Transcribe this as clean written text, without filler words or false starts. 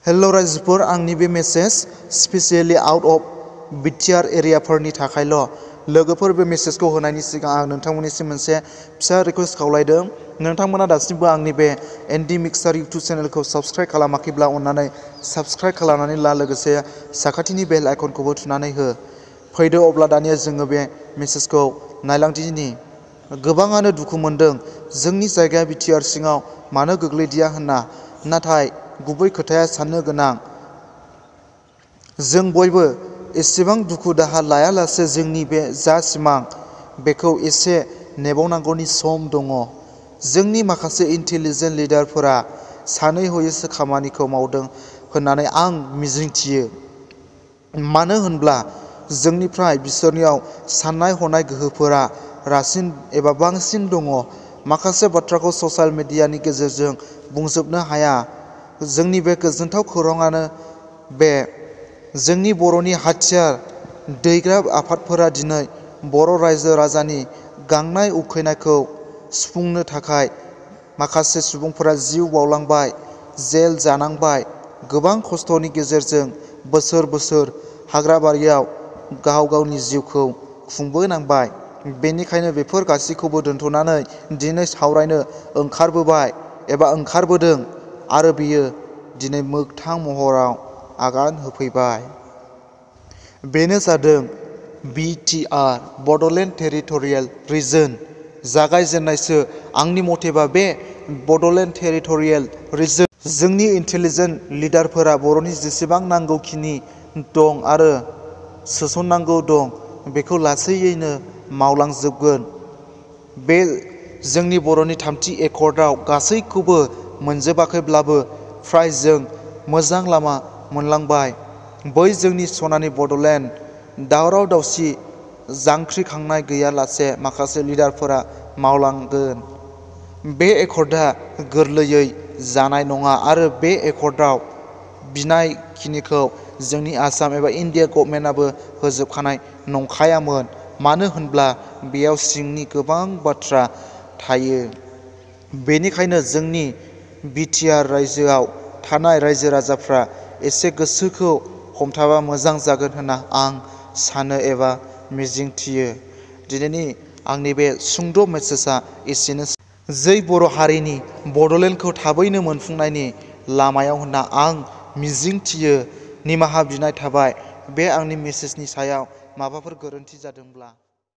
Hello रायजोफोर, आंनि बे message specially out of BTR एरियाफोरनि थाखायल'। लोगोफोर, बे मेसेजखौ होनायनि सिगां आं नोंथांमोननिसिम मोनसे फिसा रिक्वेस्ट खावलायदों। नोंथांमोना दासिमबो आंनि बे एनडि मिक्सार इउटुब चेनेलखौ साबस्क्राइब खालामाखैब्ला अन्नानै साबस्क्राइब खालामनानै ला, लोगोसे साखाथिनि बेल आइकनखौबो थुनानै हो। फैदो अब्ला दानिया जोङो बे मेसेजखौ नायलांदिनि। गोबाङानो दुखु मोनदों जोंनि जायगाया BTR सिङाव मानो गोग्लैदिया होनना, नाथाय गुबै खोथाया साननो गोनां। जों बयबो एसेबां दुखु दाहा लायालासे जोंनि बे जा सिमां बेखौ एसे नेबावनांगौनि सम दङ। जोंनि माखासे इन्टेलिजेन्ट लिडारफोरा सानै हयैसो खामानिखौ मावदों होननानै आं मिजिंथियो। मानो होनब्ला जोंनिफ्राय बिसोरनियाव साननाय हनाय गोहोफोरा रासिन एबा बांसिन दङ। माखासे बाथ्राखौ ससियेल मिडियानि गेजेरजों बुंजोबनो हाया। जोंनि बे गोजोनथाव खौराङानो बे जोंनि बर'नि हाथियार दैग्रा आफादफोरा दिनै बर' रायजो राजानि गांनाय उखैनायखौ सुफुंनो थाखाय माखासे सुबुंफोरा जिउ बावलांबाय, जेल जानांबाय, गोबां खस्थ'नि गेजेरजों बोसोर बोसोर हाग्राबारियाव गाव गावनि जिउखौ खुंबोनांबाय। बेनिखायनो बेफोर गासैखौबो दोनथ'नानै दिनै सावरायनो ओंखारबोबाय एबा ओंखारबोदों आरो बियो दिनै मोगथां महराव आगान होफैबाय। बेनो जादों BTR बड'लेण्ड टेरिटरियेल रिजन। जागायजेननायसो आंनि मथेबा बे बड'लेण्ड टेरिटरियेल रिजन। जोंनि इन्टेलिजेन्ट लिडारफोरा बर'नि जेसेबां नांगौखिनि दं आरो सोसननांगौ दं बेखौ लासैयैनो मावलांजोबगोन। बे जोंनि बर'नि थामथि एकर्डआव गासैखौबो मोनजोबाखैब्लाबो फ्राय जों मोजां लामा मोनलांबाय। बै जोंनि सनानि बड'लेण्ड दावराव दावसि जांख्रिखांनाय गैयालासे माखासे लिडारफोरा मावलांगोन। बे एकर्डआ गोरलैयै जानाय नङा आरो बे एकर्डआव बिनायखिनिखौ जोंनि आसाम एबा इन्डिया गभर्नमेन्टआबो होजोबखानाय नंखायामोन। मानो होनब्ला बेयाव सिंनि गोबां बाथ्रा थायो। बेनिखायनो जोंनि BTR रायजोआव थानाय रायजो राजाफ्रा एसे गोसोखौ हमथाबा मोजां जागोन होनना आं सानो एबा मिजिंथियो। दिनैनि आंनि बे सुंद' मेसेजआ एसेनोसै। जै बर' हारिनि बड'लेण्डखौ थाबैनो मोनफुंनायनि लामायाव होनना आं मिजिंथियो। निमाहा बिनाय थाबाय बे आंनि मेसेजनि सायाव माबाफोर गोरोन्थि जादोंब्ला।